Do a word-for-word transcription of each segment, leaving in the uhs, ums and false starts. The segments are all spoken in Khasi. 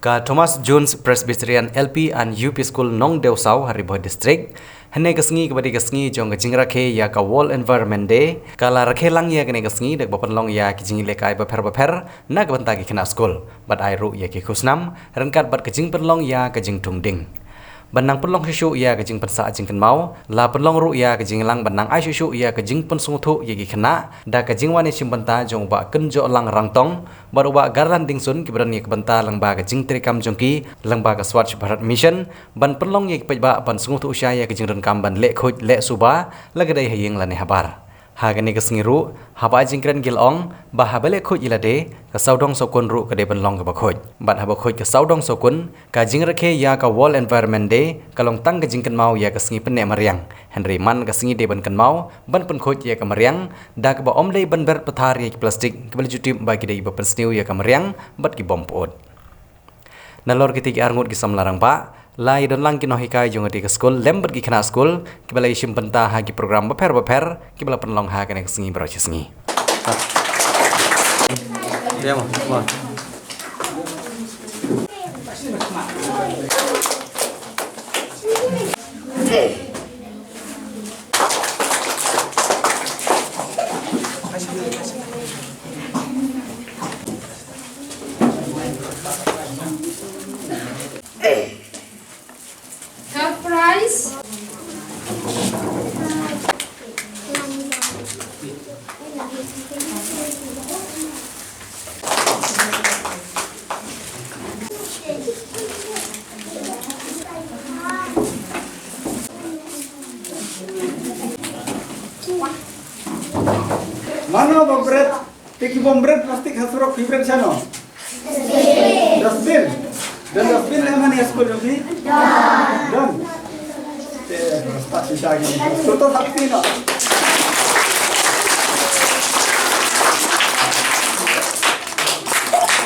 Ka Thomas Jones Presbyterian L P and U P School Nongdewsaw ha Ri Bhoi District. Hynne ka sngi kaba dei ka sngi jong ka jingrakhe ïa ka World Environment Day, ka la rakhe lang ïa kane ka sngi da kaba pynlong ïa ki jingïalehkai bapher bapher na ka bynta ki khynnah skul, bad ai ruh ïa ki khusnam ryngkat bad ka jingpynlong ïa ka jingthung ding. Ban nang pynlong shuh shuh ïa ka jingpynsah jingkynmaw, la pynlong ruh ïa ka jingïalang ban nang ai shuh shuh ïa ka jingpynsngewthuh ïa ki khynnah da ka jingwan ïashim bynta jong u Bah Kynjohlang Rangtong bad u Bah Garland Dingsun kiba don ïa ka bynta lyngba ka jingtrei kam jong ki lyngba ka Swachh Bharat Mission, ban pynlong ïa ki paidbah ban sngewthuh shai ïa ka jingdonkam ban leh khuid leh suba, la ka dei ha ïing lane habar. Ha kane ka sngi ruh, haba ai jingkren ki la ong ba haba leh khuid ïa lade, ka sawdong sawkun ruh ka dei ban long kaba khuid. Bad haba khuid ka sawdong sawkun, ka jingrakhe ïa ka World Environment Day ka long tang ka jingkynmaw ïa ka sngi pynneh mariang. Hynrei man ka sngi dei ban kynmaw ban pynkhuid ïa ka mariang da kaba ym dei ban bret pathar ïa ki plastik kiba la ju tip ba ki dei kiba pynsniew ïa ka mariang bad ki bym pyut. Nalor kitei ki arngut ki samla rangbah, la ïadon lang ki nonghikai jong katei ka skul lem bad ki khynnah skul kiba la ïashim bynta ha ki program bapher bapher kiba la pynlong ha kane ka sngi baroh shi sngi. Surprise. Mano ba bret? Te ki bym bret plastik ha surok, phi bret shano? Dustbin. Don dustbin em ha ïing skul jong phi? Don. Te rasta shisha ki. To to hap phi no.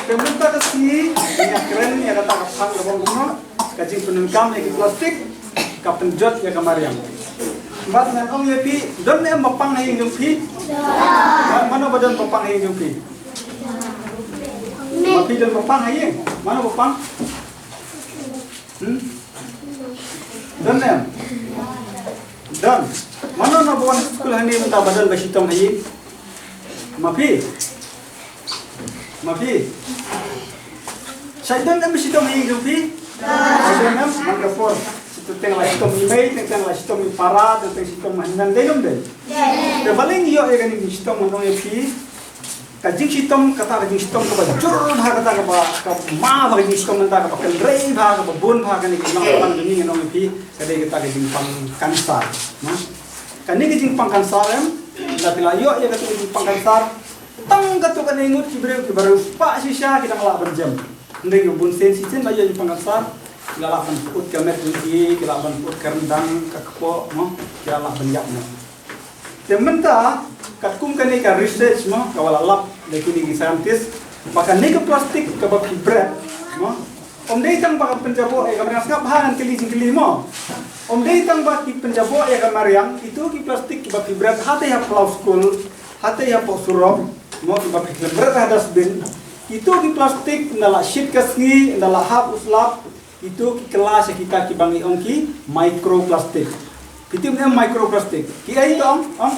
Te mynta ka sngi ïa kren ïa kata ka phang ka bym kumno. Ka jingpyndonkam ïa ki plastik ka pynjot ïa ka mariang. Bad ngan ong ïa phi, don ne em ba pang ha ïing jong phi? Mano ba don ba pang ha ïing jong phi? Ma phi don ba pang ha ïing? Mano ba pang? Hmm? Don ne em? Don. Mano na ba wan skul hangne mynta ba don ba shitom ha ïing? Ma phi? Ma phi? Shait don em shitom ha ïing jong phi? Shait don em? Man ka por. Shait teng la shitom i mei, teng teng la shitom i para, teng teng shitom hynmen, dei ne ym dei? Te balei ngi ïoh ïa kane ka jingshitom, ngan ong ïa phi. Ka jingshitom, kata ka jingshitom kaba jur bha, kata kaba, kaba ma bha ka jingshitom mynta, kaba kynrei bha, kaba bun bha, kane ka jingpang jong ngi, ngan ong ïa phi, ka dei kata ka jingpang kansar. Na? Kane ka jingpang kansar em, lada phi la ïoh ïa kata ka jingpang kansar, tang katto katne ngut ki briew kiba riewspah shisha ki dang lah ban jem. Hynrei ki bunsien shisien ba ïoh jingpang kansar, ki la lah ban pyut ka met jong ki, ki lah ban pyut ka ryndang, ka kpoh, mo, ki la lah ban ïap mo. Te mynta, katkum kane ka research mo, kaba la lap da kine ki scientist, ba kane ka plastik kaba phi bret, mo, ym dei tang ba ka pynjaboh ïa ka mariang, sngap bha ngan kylli jingkylli mo. Ym dei tang ba ki pynjaboh ïa ka mariang, kito ki plastik kiba phi bret, hatei ha phyllaw skul, hatei hapoh surok, mo, kiba phi khlem bret ha dustbin. Kito ki plastik ynda la shit ka sngi, ynda la hap u slap, kito ki kylla sha kita kiba ngi ong ki microplastic. Phi tip ne em microplastic? Kiei to ong, ong?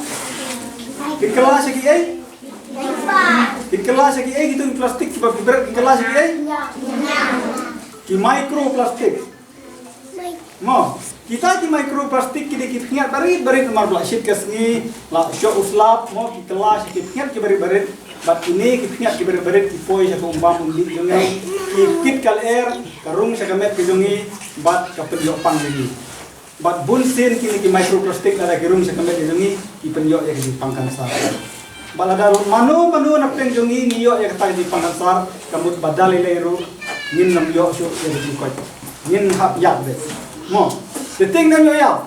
Ki kylla sha kiei? Ki kylla sha kiei kito ki plastik kiba phi bret, ki kylla sha kiei? Ki microplastic. Mo, kita ki microplastic ki dei ki pynïap barit barit namar ba la shit ka sngi, la shoh u slap, mo, ki kylla sha ki pynïap ki barit barit. Bad kine ki pynïap ki barit barit ki poi sha ka um bam um dih jong ngi, ki kit ka lyer, ka rung sha ka met ka jong ngi, bad ka pynïoh pang jong ngi. Bad bunsien kine ki microplastic lada ki rung sha ka met ka jong ngi, ki pynïoh ïa ka jingpang kansar. Bad lada mano mano na pdeng jong ngi ngi ïoh ïa kata ka jingpang kansar, ka mut ba da lei lei ruh ngin ym ïoh shuh ïa ka jingkoit. Ngin hap ïap beit. Mo, te tieng ne ym ïoh ïap?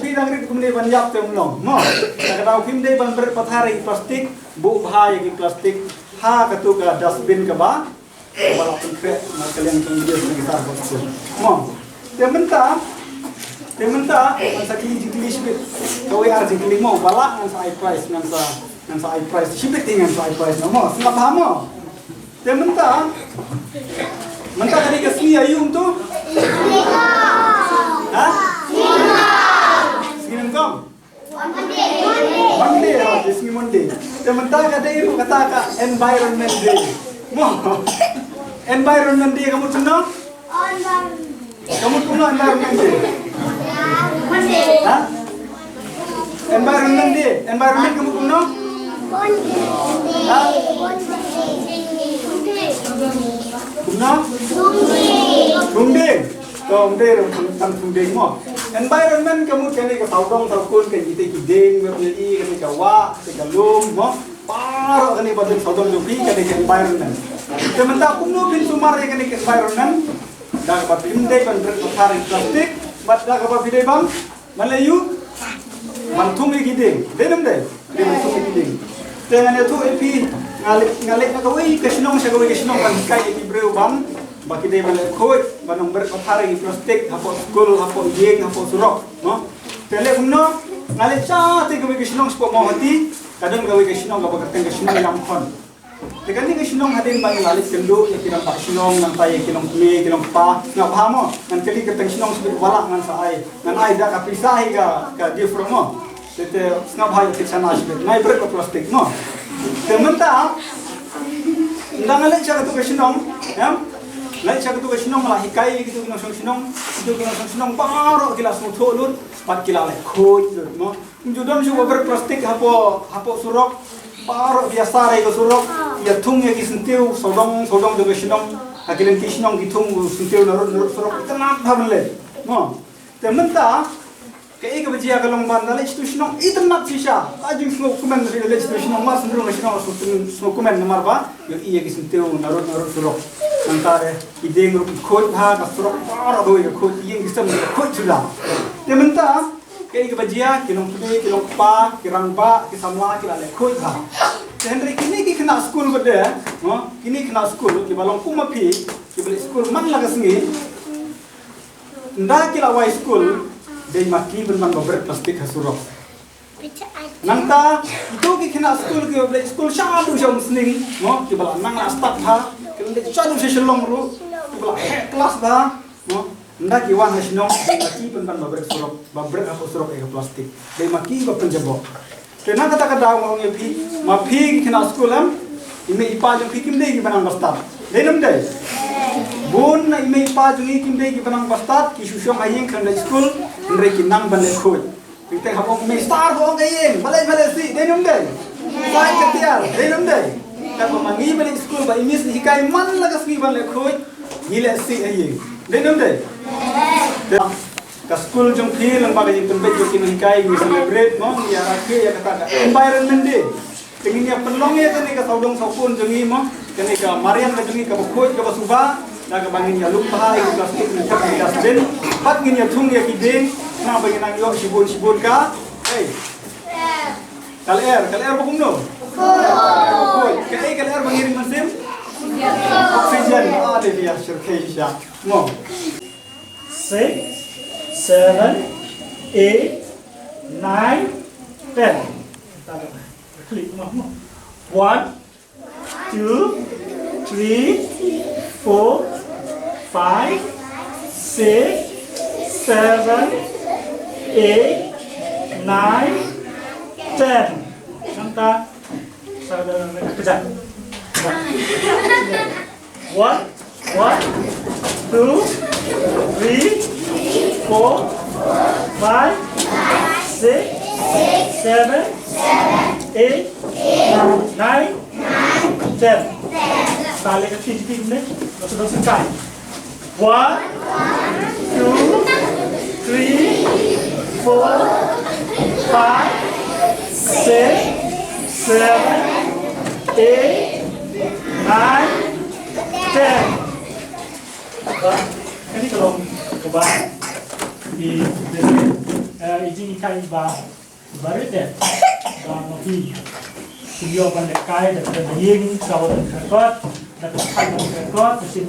Phi dang rit kumne ban ïap te ym long. Mo, lada phim dei ban bret pathar ïa ki plastik, buh bha ïa ki plastik ha katu ka dustbin kaba ba la pynkhreh na ka liang jong ki sar bot skul. Mo. Te mynta, te mynta ngan sa kylli jingkylli shibit. Kawei ar jingkylli mo, ba lah ngan sa ai prize, ngan sa, ngan sa ai prize shibit, te ngan sa ai prize na mo. Sngap bha mo. Te mynta, Mynta ka dei ka sngi aïu kumto? Ha? Sngi nyngkong. Monday, ha, ka sngi Monday. Te mynta ka dei ruh kata ka Environment Day. Mo. Environment Day ka mut kumno? Ka mut kumno Environment Day? Ha? Environment Day. Environment ka mut kumno? Ha? Kumno? Thung dieng. To, ym dei ruh tang thung dieng mo. Environment ka mut kane ka sawdong sawkun, kane kita ki dieng, kane ka wah, kane ka lum mo. Baroh kane ba don sawdong jong phi kane ka environment. Te mynta kumno phin sumar ïa kane ka environment? Da kaba phim dei ban bret pathar ïa ki plastik, bad da kaba phi dei ban, ban leh ïa u, ban thung ïa ki dieng. Dei ne ym dei? Dei ban thung ïa ki dieng. Te ngan ïathuh ïa phi, nga leit, nga leit na kawei ka shnong sha kawei ka shnong ban hikai ïa ki briew ban, ba ki dei ban leh khuid, ban ym bret pathar ïa ki plastik hapoh skul, hapoh ïing, hapoh surok, no? Te leh kumno, nga leit sha te kawei ka shnong shapoh Mawhati, ka don kawei ka shnong kaba kyrteng ka shnong Ïamkhon. Te kane ka shnong hadien ba ngi la leit kynduh ïa ki rangbah shnong, nangta ïa ki longkmie, ki longkpa, sngap bha mo, ngan kylli kyrteng shnong shibit, wat la ngan sa ai, ngan ai da ka pisa hi ka, ka gift ruh mo. Te, te sngap bha ïa ki shana shibit, ngai bret ka plastik mo. Te mynta, ynda nga leit sha katu ka shnong, em? Leit sha katu ka shnong la hikai ïa kitu ki nongshong shnong, kitu ki nongshong shnong baroh ki la sngewthuh lut, bad ki la leh khuid lut mo. Ym ju don shuh ba bret plastik hapoh, hapoh surok, baroh ki ïasar ïa ka surok, ïathung ïa ki syntiew, sawdong, sawdong jong ka shnong, ha ki lynti shnong ki thung syntiew narud, narud surok, itynnad bha ban leh. Mo. Te mynta, kaei kaba jia ka long ba ynda leit sha tu shnong, itynnad shisha. La jingsngewkmen ruh leit sha tu shnong, mar shu rung sha shnong, sngewkmen namar ba ïohi ïa ki syntiew narud, narud surok. Nangta de, ki dieng ruh ki khuid bha, ka surok baroh kawei ka khuid, ïing ki sem ka khuid suda. Te mynta, kaei kaba jia, ki longkmie, ki longkpa, ki rangbah, ki samla, ki la leh khuid bha. Te hynrei kine ki khynnah skul ba de, no, kine ki khynnah skul, kiba long kum ma phi, kiba leit skul man la ka sngi, ynda ki la wai skul, dei ma ki ban, ban ba bret plastik ha surok. Nangta, ito ki khynnah skul kiba leit skul shaduh sha Umsning, no, kiba la nang la stad bha, ki la leit shaduh sha Shillong ruh, kiba la heh klas bha, no, ynda ki wan ha shnong, dei ma ki pynban ba bret surok, ba bret hapoh surok ïa ka plastik. Dei ma ki ba pynjaboh. Te na kata ka daw nga ong ïa phi, ma phi ki khynnah skul em, i mei i pa jong phi kim dei kiba nang ba stad. Dei ne ym dei? Bun na i mei i pa jong ngi kim dei kiba nang ba stad, ki shu shong ha ïing khlem leit skul, hynrei ki nang ban leh khuid. Teng teng hap ong mei star ba ong ka ïing, balei balei sih, dei ne ym dei? Sait ka tiar, dei ne ym dei? Katba ma ngi ba leit skul ba i miss i hikai man la ka sngi ban leh khuid, ngi leh sih ha ïing. Dei ne ym dei? Te ka skul jong phi lyngba ka jingpynbeit jong ki nonghikai ngi celebrate mo, ngi ïarakhe ïa kata ka Environment Day. Te ngin ïa pynlong ïa kane ka sawdong sawkun jong ngi mo, kane ka mariang ka jong ngi kaba khuid kaba suba, da kaba ngin ïa lum bha ïa ki plastik, ngin thep ha ki dustbin, bad ngin ïa thung ïa ki dieng, khnang ba ngin nang ïoh shibun shibun ka, ei, ka lyer, ka lyer ba kumno? Khuid. Kaei ka lyer ba ngi ring mynsiem? Oxygen. Ah, dei biang, sure, kaei sha mo. Six, seven, eight, nine, ten. Klik mo, mo. One, two, three, four, five, six, seven, eight, nine, ten. Nangta, sa da, da, da, kejap. One, one, two, three, four, five, six, seven, eight, nine, ten. Sa leh ka kti kti ne? Ka shu dang sengkai. One, two, three, four, five, six, seven, eight, nine, ten. Ba, kane ka long kaba i, eh, i jinghikai ba, ba rit eh. Ba ma phi shu ïoh ban lehkai da ka ïing, ka wan ka kot, da ka thaiñ ka kot, ka shin